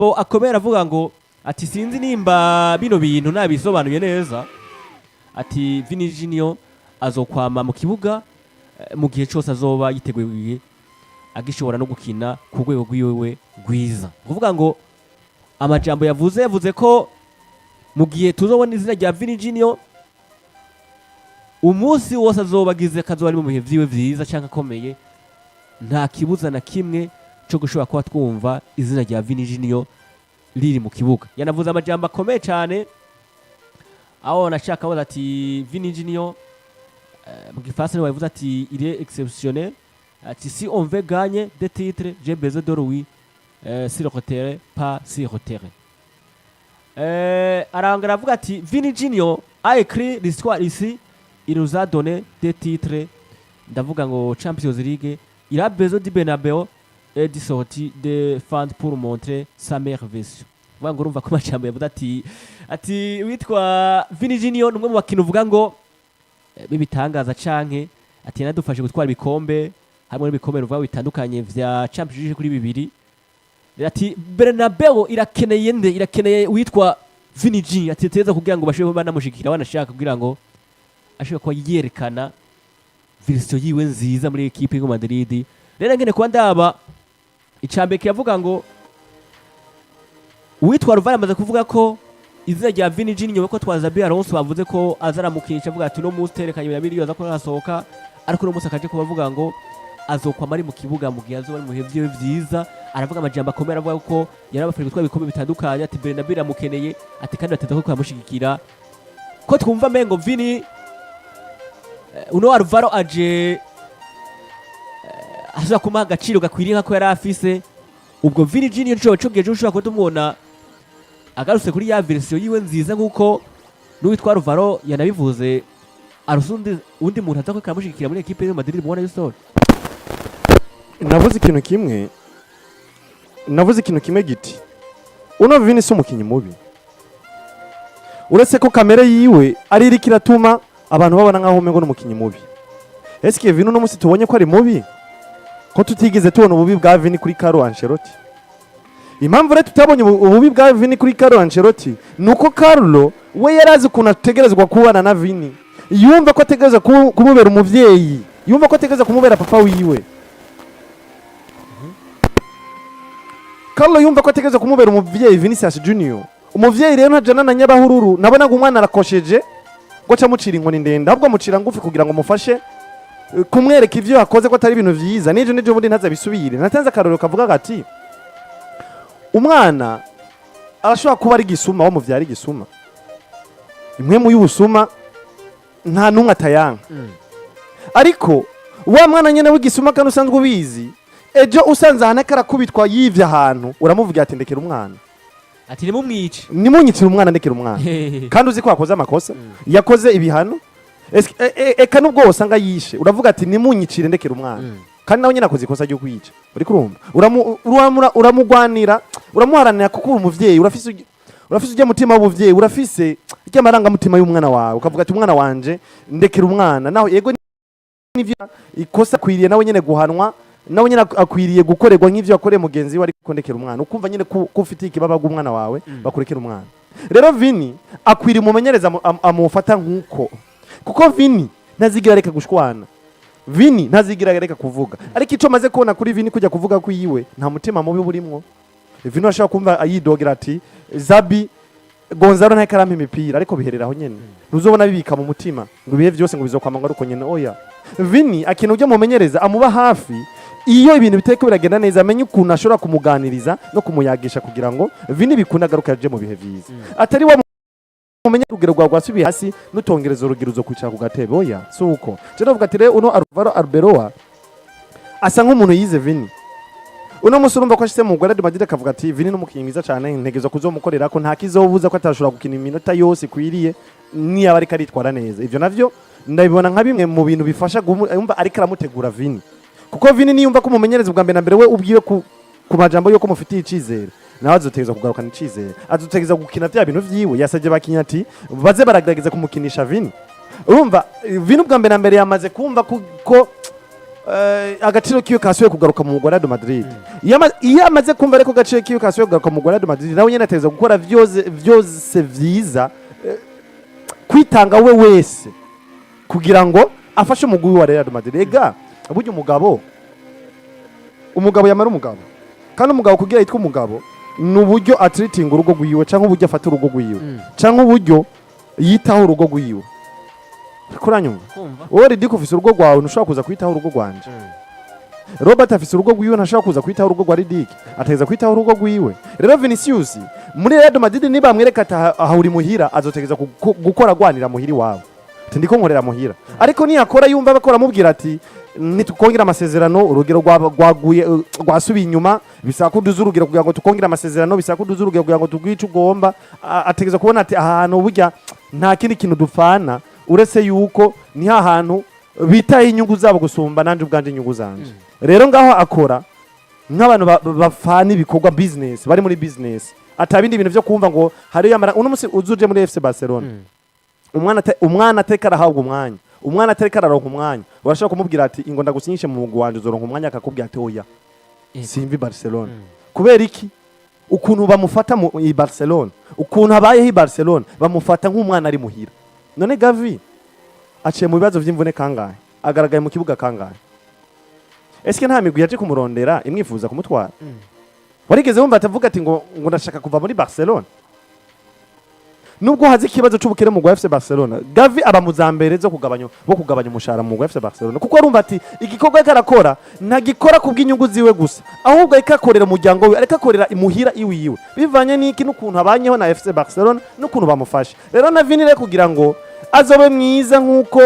Akomera avuga ngo ati sinzi nimba bino bintu nabisobanuye neza, ati Vini Junior azokwama mu kibuga mu gihe cyose azoba yiteguye, agishobora no gukina ku rwego rwiwe rwiza. Kuvuga ngo amajambo yavuze, yavuze ko mu gihe tuzobona izina rya Vini Junior, umunsi wose azoba agize kazoba ari mu bihe vyiwe vyiza cyangwa akomeye, nta kibuza na kimwe cyo gushobora kuba twumva izina rya Vini Junior riri mu kibuga. Yanavuze amajambo akomeye cyane aho nashaka abaza ati Vini Junior, mu gifaransa niwe yavuze ati il est exceptionnel, ati si on veut gagner des titres, j'ai besoin de lui sur le terrain, pas sur le terrain. Arangara avuga ati Vini Junior a écrit l'histoire ici, il nous a donné des titres, ndavuga ngo Champions League, il a besoin du Bernabeu et du soutien des fans pour montrer sa meilleure version. Uvuga ngo urumva ko amajambo yavuze ati witwa Vini Junior ni umwe mu bakintu uvuga ngo b'ibitangaza, canke ati yanadufashe gutwara ibikombe, harimo n'ibikombe ruvuga bitandukanye vya Champions League kuri bibiri. Rero ati Bernabeu irakeneye nde? Irakeneye witwa Vini Junior, ati teza kugira ngo bashobore kuba banamushigikira, banashaka kugira ngo ashobore kuba yerekana version yiwe nziza muri ekipe y'u Madrid. Rero ngene kuba ndaba icambere kiravuga ngo uwitwa Alvaro amaze kuvuga ko izina rya Vini Junior, ko twa Xabi Alonso bavuze ko azaramukinisha, avuga ati no munsi terekanye na miliyo aza ko asohoka, ariko uno munsi akaje kuba avuga ngo azokwama ari mu kibuga mu gihe azoba ari mu bihe vyiwe vyiza. Aravuga amajambo akomeye, aravuga ko yarabafashe gutwara ibikombe bitandukanye, ati Bernabeu iramukeneye, ati kandi bateza ko kuyamushigikira. Ko twumva mengo Vini, uno Alvaro aje ashobora kumuha agaciro gakwiriye nkako yari afise, ubwo Vini Junior coba cogeje ushobora kuba tumubona agarutse kuri ya version yiwe nziza, nk'uko n'uwitwa Alvaro yanabivuze, aruse undi muntu aza ko kamushigikira muri ekipe y'Real Madrid mubona Yusuf. Navuze ikintu kimwe giti uno Vini si umukinyi mubi, uretse ko kamere yiwe ari iriko iratuma abantu babona nkaho umengo n'umukinyi mubi. Eske Vini uno musi tubonye ko ari mubi, ko tutigeze tubona ububi bwa Vini kuri Carlo Ancelotti? Impamvu rero tutabonye ububi bwa Vini kuri Carlo Ancelotti nuko Carlo we yarazi ukuntu ategerezwa kubana na Vini, yumva ko ategerezwa kumubera umuvyeyi, yumva ko ategerezwa kumubera papa wiwe. Carlo yumva ko ategerezwa kumubera umuvyeyi Vinicius Junior. Umuvyeyi rero ntajana na nyabahururu, nabonaga umwana arakosheje ngo aca amucira inkoni ndende, ahubwo amucira ngufi kugira ngo mufashe kumwereka ivyo yakoze ko atari ibintu vyiza, n'ejo bundi ntazabisubire. Natanze akarorero kavuga gati umwana arashobora kuba ari igisuma, wo muvyara igisuma, imwe mu y'ubusuma nta n'umwe atayanka, ariko wa mwana nyene w'igisuma kandi usanzwe ubizi, ejo usanze ahantu ariko arakubitwa yivye ahantu, uramuvugira ati ndekera umwana. Ati nimumwice. Nimunyitire umwana, ndekera umwana, kandi uzi ko yakoze amakosa, yakoze ibihano. Eka nubwo wosanga yishe, uravuga ati nimunyicire, ndekera umwana, kandi nawe nyine akoze ikosa ryo kwica. Uriko urumva uramugwanira, uramuharanira, kuko uri umuvyeyi, urafise ujya mutima w'ubuvyeyi, urafise ry'amarangamutima y'umwana wawe, ukavuga ati umwana wanje, ndekera umwana. Naho yego nivyo ikosa, akwiriye nawe nyene guhanwa, nawe nyene akwiriye gukorerwa nk'ivyo yakoreye mugenzi we, ariko ndekera umwana. Ukumva nyene ko ufitiye ikibaba bw'umwana wawe, bakurekera umwana. Rero Vini akwiriye umumenyereza amufata nk'uko, kuko Vini ntazigira areka gushwana, Vini ntazigira areka kuvuga. Ariko ico maze kubona kuri Vini, kujya kuvuga kwiwe nta mutima mubi burimwo. Vini ashobora kumva ayidogera ati Xabi, Gonzalo ntariko arampa imipira, ariko biherera aho nyene, ntuzobona bibika mu mutima ngo ibihe vyose ngo bizokwama ngo ari uko nyene. Oya, Vini akintu ujya mumenyereza amuba hafi iyo ibintu bitariko biragenda neza, amenye ukuntu ashobora kumuganiriza no kumuyagisha kugira ngo Vini bikunde agaruka aje mu bihe vyiza, atari wa mumenye urugero rwawe rwasubiye hasi nutongereza urugero uzo kwicara ku gatebe. Oya, si uko. Je ndavuga ati rero uno Alvaro Arbeloa asa nk'umuntu yize Vini. Uno musi urumva ko ashitse mu Real Madrid akavuga ati Vini n'umukinyi mwiza cyane, ntegerezwa kuzomukorera ko nta kizobuza ko atashobora gukina iminota yose ikwiriye niyaba ariko aritwara neza. Ivyo navyo ndabibona nka bimwe mu bintu bifasha yumva ariko aramutegura Vini, kuko Vini niyumva ko umumenyereza bwa mbere na mbere we ubwiwe ku majambo yuko mufitiye icizere, nawe azotegereza kugarukana icizere, azotegereza gukina vya bintu vyiwe. Yasabye abakinyi ati baze baragerageza kumukinisha Vini. Urumva Vini ubwa mbere na mbere yamaze kumva ko Agaciro kiwe kasubiye kugaruka mu mugwi wa Real Madrid. Iyo amaze kumva ariko agaciro kiwe kasubiye kugaruka mu mugwi wa Real Madrid, nawe nyene ategerezwa gukora vyose vyose vyiza, kwitanga we wese kugira ngo afashe umugwi wa Real Madrid. Ega burya umugabo yamara umugabo, kandi umugabo kugira yitwe umugabo ni uburyo atreatinga urugo rwiwe, canke uburyo afata urugo rwiwe, canke uburyo yitaho urugo rwiwe. Uriko uranyumva? Kumva. Wowe Ridiko ufise urugo rwawe, ntushobora kuza kwitaho urugo rwanje. Robert afise urugo rwiwe, ntashobora kuza kwitaho urugo rwa Ridike, ategeza kwitaho urugo rwiwe. Rero Vinicius muri Real Madrid, nibamwereka ati aha uri muhira, azotegeza gukora agwanira muhira iwabo, ati ndiko nkorera muhira. Ariko niyakora yumva bakora amubwira ati nitukongera amasezerano, urugero rwaguye, rwasubiye inyuma, bisaba ko uduza urugero kugira ngo tukongere amasezerano, bisaba ko uduza urugero kugira ngo tuguhe ico ugomba. Ategeza kubona ati aha hantu burya nta kindi kintu dupfana uretse yuko ni hantu bitaye inyungu zabo gusumba nanje ubwanje inyungu zanje. Rero ngaho akora nk'abantu bafana ibikorwa, business, bari muri business, atabindi bintu vyo kumva ngo hariyo yamara. Uno musi uzuje muri FC Barcelona, umwana ateka arahabwa umwanya, umwana atariko araronka umwanya. Urashobora kumubwira ati ingo ndagusinyishe mu mugwi wanje, uzoronka umwanya, akakubwira ati oya, simvi Barcelona. Kubera iki? Ukuntu bamufata mu i Barcelona, ukuntu abayeho i Barcelona, bamufata nk'umwana ari muhira. None Gavi aciye mu bibazo vy'imvune kangahe? Agaragaye mu kibuga kangahe? Eske nta migwi yaje kumurondera imwifuza kumutwara? Warigeze wumva atavuga ati ngo ndashaka kuva muri Barcelona? Nubwo hazi ikibazo c'ubukene mu gwa FC Barcelona, Gavi aba mu za mbere zo kugabanya, bo kugabanya umushahara mu gwa FC Barcelona, kuko arumva ati igikorwa ariko arakora ntagikora kubw'inyungu ziwe gusa, ahubwo ariko akorera umuryango wiwe, ariko akorera imuhira iwiwe, bivanye n'iki? N'ukuntu abanyeho na FC Barcelona n'ukuntu bamufashe. Rero na Vini rero kugira ngo azobe mwiza nk'uko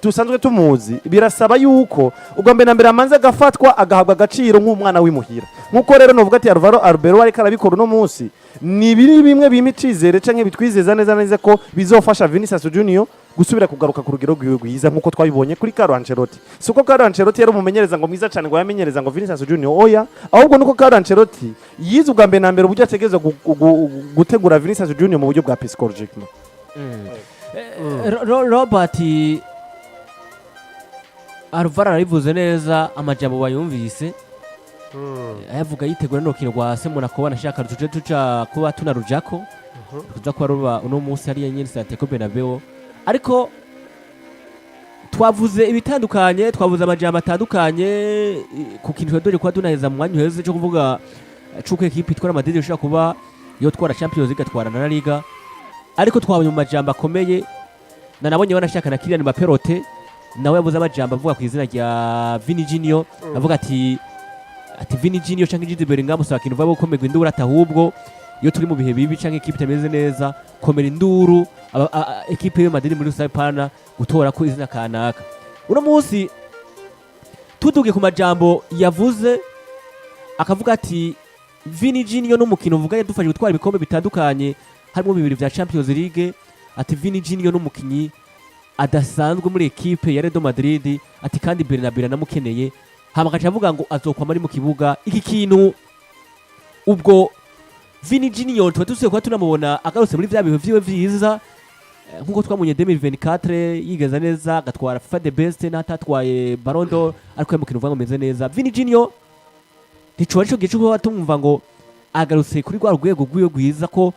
dusanzwe tumuzi, birasaba yuko ubwa mbere na mbere amanza agafatwa, agahabwa agaciro nk'umwana w'imuhira, nk'uko rero novuga ati Alvaro Arbeloa ariko arabikora uno munsi. Ni biri bimwe bimpa icizere canke bitwizeza neza neza ko bizofasha Vinicius Junior gusubira kugaruka ku rugero rwiwe rwiza, nk'uko twabibonye kuri Carlo Ancelotti. Si uko Carlo Ancelotti yari umumenyereza ngo mwiza cyane, ngo yamenyereza ngo Vinicius Junior, oya, ahubwo nuko Carlo Ancelotti yize ubwa mbere na mbere uburyo ategerezwa gutegura Vinicius Junior mu buryo bwa psychologiquement. Robert, Alvaro arabivuze neza, amajambo bayumvise ayavuga yitegura n'urukino rwa se Monaco. Banashaka tuje tuja kuba tunarujako, tuza kuba ruba uno munsi hariya nyene Santiago Bernabeu. Ariko twavuze ibitandukanye, twavuze amajambo atandukanye ku kintu twadoje kuba tunaheza mu mwanya uheze cyo kuvuga c'uko ekipe itwara Madrid ishobora kuba yotwara Champions League, igatwara na La Liga. Ariko twabonye mu majambo akomeye na nabonye banashaka na Kylian Mbappé Rote, nawe yavuze amajambo avuga ku izina rya Vini Junior, avuga ati Vini Junior canke Jude Bellingham usaba ikintu vuba gukomerwa induru, ati ahubwo iyo turi mu bihe bibi canke ekipe itameze neza, komera induru ekipe yo Madrid muri rusange, pana gutora ko izina kanaka. Uno munsi tuduge ku majambo yavuze, akavuga ati Vini Junior n'umukino uvuga yadufashije gutwara ibikombe bitandukanye, harimo bibiri vya Champions League. Ati Vini Junior n'umukinyi adasanzwe muri ekipe ya Real Madrid, ati kandi Bernabeu namukeneye. Hama agaca avuga ngo azokwama ari mu kibuga. Iki kintu ubwo Vini Junior tuba dusubiye kuba tunamubona agarutse muri vya bihe vyiwe vyiza, nkuko twabonye 2024 yigeza neza agatwara FIFA The Best n'atatwaye Ballon d'Or, ariko yamukino uvuga ngo meze neza. Vini Junior nticoba arico gihe cyo kuba tumwumva ngo agarutse kuri rwa rwego rwiwe rwiza, ko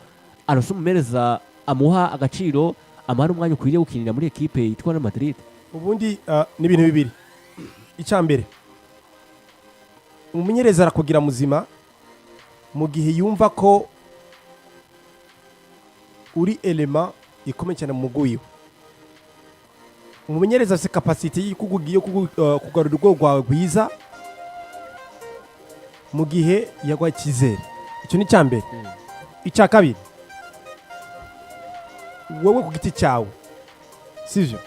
aronse umumereza amuha agaciro, amuha n'umwanya ukwiriye gukinira muri ekipe yitwa Real Madrid? Ubundi ni ibintu bibiri. Icya mbere, umumenyereza arakugira muzima mu gihe yumva ko uri élément ikomeye cyane mu mugwi wiwe. Umumenyereza afite capacité yo kugarura urwego rwawe rwiza mu gihe yaguha icyizere. Icyo ni icya mbere. Icya kabiri, wowe ku giti cyawe, sivyo?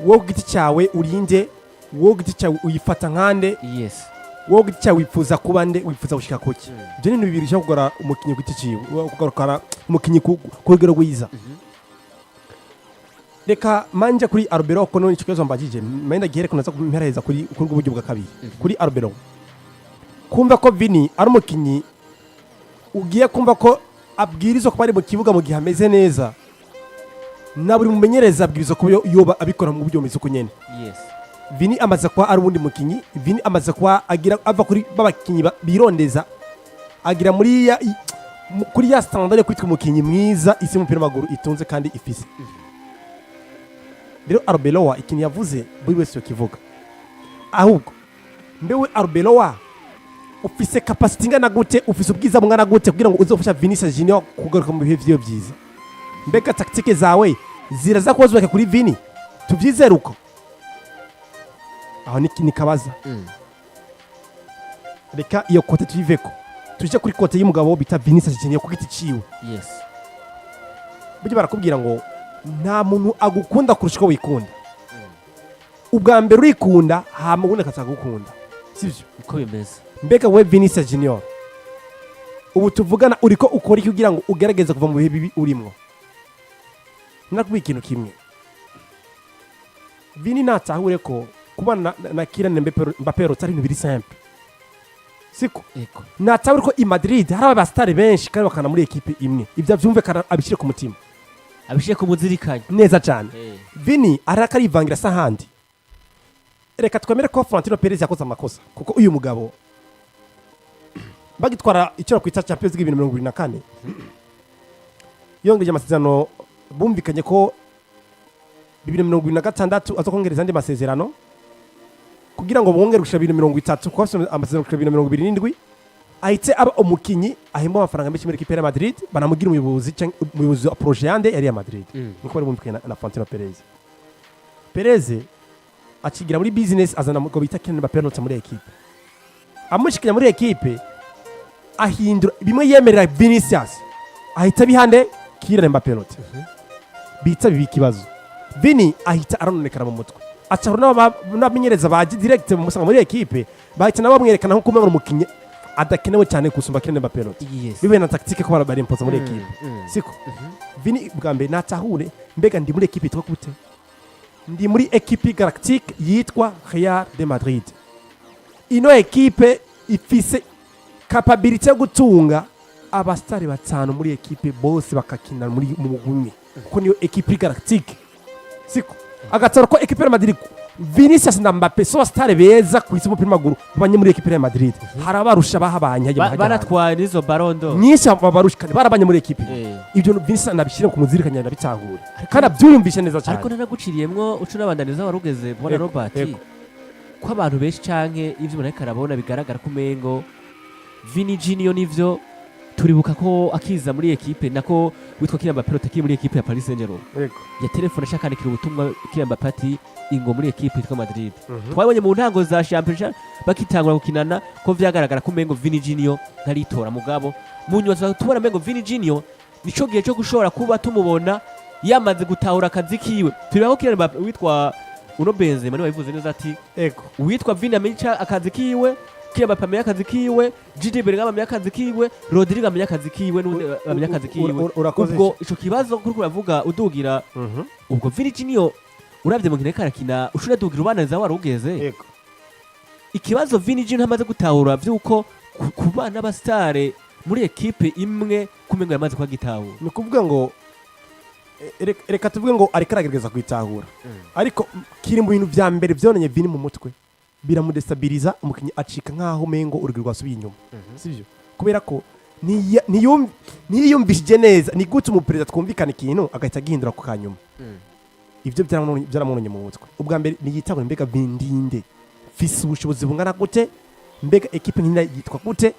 Wowe ku giti cyawe urinde, wowe ku giti cyawe uyifata nkande? Wowe ku giti cyawe wifuza kuba nde? Wifuza gushika kuki? Ibyo ni ibintu bibiri bishobora kugora umukinnyi ku giti ciwe, kugarukana umukinnyi ku rugero rwiza. Reka manje kuri Arbeloa, ko none ikibazo mbajije menda gihere kunaza kumperaheza kuri ubwo buryo bwa kabiri. Kuri Arbeloa, kumva ko Vini ari umukinnyi ugiye kumva ko abwirizwa kuba ari mu kibuga mu gihe ameze neza, na buri mumenyereza abwirizwa kuba yoba abikora mu buryo bumeze uko nyene. Vini amaze kuba ari uwundi mukinyi. Vini amaze kuba agira ava kuri babakinyi birondeza, agira muri ya kuri ya standard yo kwitwa umukinyi mwiza isi y'umupira w'amaguru itunze kandi ifise. Rero Arbeloa ikintu yavuze buri wese yokivuga. Ahubwo mbewe Arbeloa, ufise capacity ingana gute, ufise ubwiza bungana gute kugira ngo uze gufasha Vinicius Junior kugaruka mu bihe vyiwe vyiza? Mbega tactique zawe ziraza kuba zubaka kuri Vini? Tuvyizere uko aho ni kabaza. Reka iyo côté tuyiveko, tuje kuri côté y'umugabo bita Vinicius Junior ku giti ciwe. Burya barakubwira ngo nta muntu agukunda kurusha uko wikunda. Ubwa mbere urikunda, hama ubundi akaza kugukunda, sivyo? Uko bimeze. Mbega we Vinicius Junior, ubu tuvugana uriko ukora iki kugira ngo ugerageze kuva mu bihe bibi urimwo? Nakubwiye ikintu kimwe: Vini natahure ko kubana na Kylian Mbappe atari ibintu biri simple, siko? Ego. Natahure ko i Madrid hari abasitari benshi kandi bakana muri ekipe imwe. Ibyo abyumve kandi abishyire ku mutima. Abishyire ku muzirikanye. Neza cyane. Vini ariko arivangira asa ahandi. Reka twemere ko Florentino Perez yakoze amakosa, kuko uyu mugabo bagitwara icyo bakwita Champions League 2024, yongeje amasezerano, bumvikanye ko 2026 azokongereza andi masezerano kugira ngo bongere gushika 2030, kuko bafise amasezerano gushika 2027, ahite aba umukinyi ahembwa amafaranga menshi muri ekipe ya Real Madrid, banamugira umuyobozi canke umuyobozi wa projet yande ya Real Madrid. Niko bari bumvikanye na Florentino Perez. Perez akigira muri business, azana ngo bita Kylian Mbappé muri ekipe. Amushikira muri ekipe, ahindura bimwe yemerera Vinicius, ahita bihande Kylian Mbappé, bita biba ikibazo. Vini ahita arononekara mu mutwe, aca n'abamenyereza baje direct bamusanga muri ekipe, bahita nabo bamwerekana nko kumwe umukinyi adakenewe cyane gusumba Kylian Mbappé, bibe na tactique ko barimpoza muri ekipe, siko? Vini bwa mbere natahure: mbega ndi muri ekipe yitwa gute? Ndi muri ekipe galactique yitwa Real de Madrid. Ino ekipe ifise capability yo gutunga abasitari batanu muri ekipe, bose bakakina muri mu mugwi umwe, kuko niyo ekipe galactique, siko? Agataro ko ekipe ya Madrid, Vinicius na Mbappe so abasitari beza ku isi y'umupira w'amaguru babanye muri ekipe ya Madrid, hari abarusha bahabanye hajya hajya Baratwaye n'izo Ballon d'Or. Nyinshi babarusha kandi barabanye muri ekipe. Ibyo Vinicius nabishyire ku muzirikanya, ndabitahura kandi abyumvishe neza cyane. Ariko nanaguciriyemwo, uca unabandaniza warugeze bona. Ego, Robert, ego. ko abantu benshi canke ivyo umuntu ariko arabona bigaragara ko umengo Vini Junior, nivyo, turibuka ko akiza muri ekipe, nako witwa Kylian Mbappé akiri muri ekipe ya Paris Saint-Germain, ya telefone ashaka kwandikira ubutumwa Kylian Mbappé ati ingo muri ekipe yitwa Madrid. Twabonye mu ntango za championnat bakitangura gukinana ko vyagaragara ko umengo Vini Junior ntaritora, mugabo mu nyuma tuza tubona umengo Vini Junior nico gihe cyo gushobora kuba tumubona yamaze gutahura akazi kiwe. Turibuka ko Kylian Mbappé, witwa uno Benzema niwe wabivuze neza ati uwitwa Vini amenya akazi kiwe, Kylian Mbappé amenya akazi kiwe, Jude Bellingham amenya akazi kiwe, Rodrigo amenya akazi kiwe, n'undi amenya akazi kiwe. Urakoze. Ubwo ico kibazo kuri kuravuga udugira, ubwo Vini Junior uravye mu nkino ariko arakina, ushobora dugira ubananiza wari ugeze. Ikibazo Vini Junior ntamaze gutahura vy'uko ku bana b'abasitare muri ekipe imwe, kumengo yamaze kuhagitahura. Ni ukuvuga ngo reka tuvuge ngo ariko aragerageza kwitahura, ariko kiri mu bintu vya mbere vyononye Vini mu mutwe, biramudestabiliza. Umukinnyi acika nk'aho umengo urugero rwasubiye inyuma, sibyo? Kubera ko ntiyiyumvishije neza ni gute umuperezida twumvikana ikintu agahita agihindura ku kanyuma. Ibyo byaramwononye mu mutwe. Ubwa mbere niyitahura: mbega bindinde mfise ubushobozi bungana gute? Mbega ekipe nkina yitwa gute?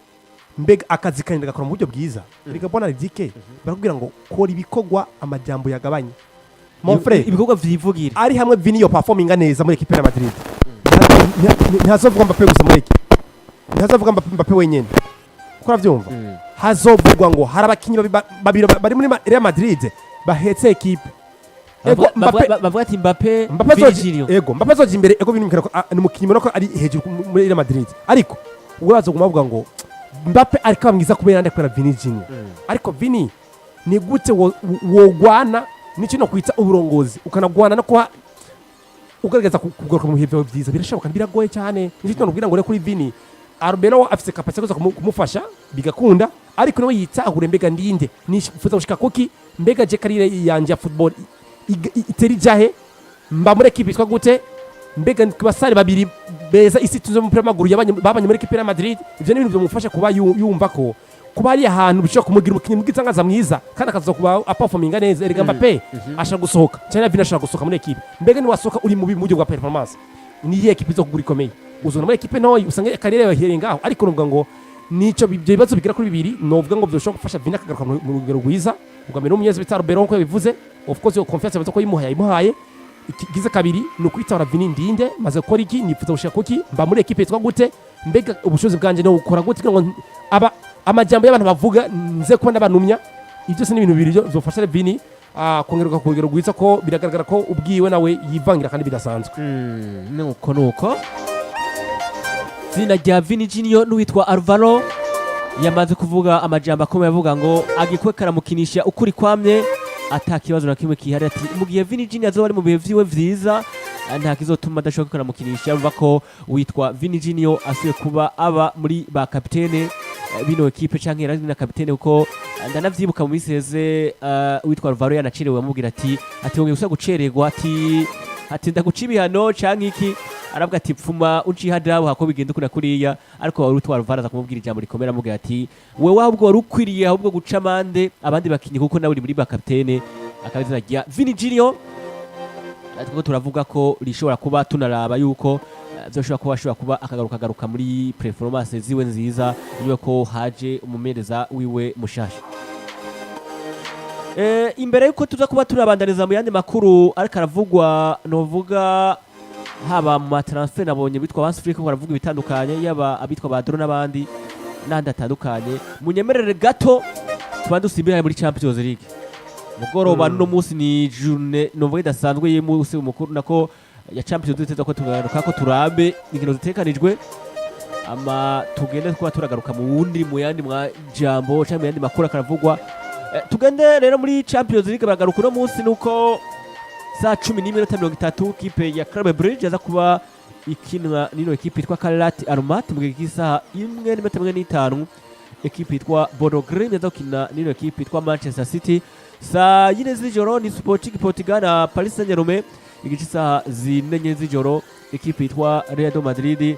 Mbega akazi kanjye gakora mu buryo bwiza? Reka bona ridike barakubwira ngo kora ibikorwa, amajambo yagabanye, mon frère. Ibikorwa vyivugira. Ari hamwe Vini yo performinga neza muri ekipe ya Madrid, ntihazovuga Mbappe gusa muri ekipe, ntihazovuga Mbappe wenyene, kuko uravyumva, hazovugwa ngo hari abakinyi babiri bari muri Real Madrid bahetse ekipe. Ego, Bavuga ati Mbappe, Mbappe Vini azoja Junior. Ego, Mbappe azoja imbere. Ego, Vini ko ni umukinyi ubona ko ari hejuru muri Real Madrid, ariko ubwo bazoguma bavuga ngo Mbappe ariko aba mwiza kubera nde? Kubera Vini Junior. Ariko Vini ni gute wogwana n'icyo no kwita uburongozi, ukanagwana no kuba ugaragaza kugaruka mu bihe byawe byiza? Birashoboka, biragoye cyane. Nicyo nubwira ngo kuri Vini, Arbeloa afise capacité yo kuza kumufasha bigakunda, ariko nawe yitahure: mbega ndinde, nifuza gushika kuki? Mbega je carrière yanje ya football itera ijahe? Mba muri ekipe yitwa gute? Mbega ku basare babiri beza isi tuzo mu mupira w'amaguru babanye muri ekipe ya Madrid, ivyo ni ibintu byamufasha kuba yumva ko kuba ari ahantu bishobora kumugira umukinnyi mwiza mwiza, kandi akaza kuba aperforminga neza. Erega Mbappe ashaka gusohoka cyane, Vini ashaka gusohoka muri ekipe. Mbega niwasohoka uri mubi mu buryo bwa performance, ni iyihe ekipe izo kugura ikomeye? Uzona muri ekipe ntoyi usanga carrière yawe ihereye ngaho. Ariko nuvuga ngo nico ibyo bibazo bigera kuri bibiri, novuga ngo byoshobora gufasha Vini akagaruka mu rugero rwiza. Ubwa mbere n'umunyezi bita Robert, nkuko yabivuze, of course iyo confiance yavuze ko yimuhaye, yayimuhaye. Ikigize kabiri ni ukwitabara: Vini ndinde? Maze gukora iki? Nifuza gushika kuki? Mba muri ekipe yitwa gute? Mbega ubushobozi bwanjye ni gukora gute kugira ngo aba amajambo y'abantu bavuga nze kuba ndabanumya? Ibyo byose ni ibintu bibiri byofasha Vini kongerwa ku rugero rwiza, ko biragaragara ko ubwiwe nawe yivangira kandi bidasanzwe. Nuko izina rya Vini Junior n'uwitwa Alvaro yamaze kuvuga amajambo akomeye, avuga ngo agikwe karamukinisha ukuri kwamye, ata kibazo na kimwe kihari. Ati mu gihe Vini Junior azoba ari mu bihe vyiwe vyiza, nta kizotuma adashobora karamukinisha. Urumva ko witwa Vini Junior asuye kuba aba muri ba kapitene bino ekipe, canke yari na kapitene, kuko ndanavyibuka mu minsi iheze witwa Alvaro yanacerewe, amubwira ati wongeye gusa gucererwa, ati ndaguca ibihano canke iki. Aravuga ati pfuma unciye hadabu hako bigenda ukuna kuriya. Ariko wari utwara Alvaro aza kumubwira ijambo rikomera, amubwira ati wewe ahubwo wari ukwiriye ahubwo guca amande abandi bakinyi, kuko nawe uri muri ba kapitene. Akaba izina rya Vini Junior natwe ko turavuga ko rishobora kuba tunaraba yuko vyoshobora kuba ashobora kuba akagaruka agaruka muri performance ziwe nziza niwe ko haje umumereza wiwe mushasha. Imbere yuko tuza kuba turabandaniza mu yandi makuru ariko aravugwa, novuga haba mu matransfer, nabonye bitwa Hans Flick ko baravuga ibitandukanye, yaba abitwa ba Dro n'abandi n'andi atandukanye. Munyemerere gato tuba dusimbira muri Champions League mugoroba. Nuno munsi ni journée novuga idasanzwe y'umunsi mukuru nako ya Champions League, tuza ko tugaruka ko turabe inkino zitekanijwe, ama tugende kuba turagaruka mu wundi mu yandi majambo canke mu yandi makuru akaravugwa. Tugende rero muri Champions League. Baragaruka uno munsi nuko saa 11:30 kipe ya Club Brugge yaza kuba ikinwa nino ekipe yitwa Kairat Almaty. Mu gihe cy'isaha 1:45 ekipe yitwa Bodo Glimt yaza gukina nino ekipe yitwa Manchester City. Saa 4 z'ijoro ni Sporting Portugal na Paris Saint-Germain. Igice cy'isaha 4 nyene z'ijoro ekipe yitwa Real Madrid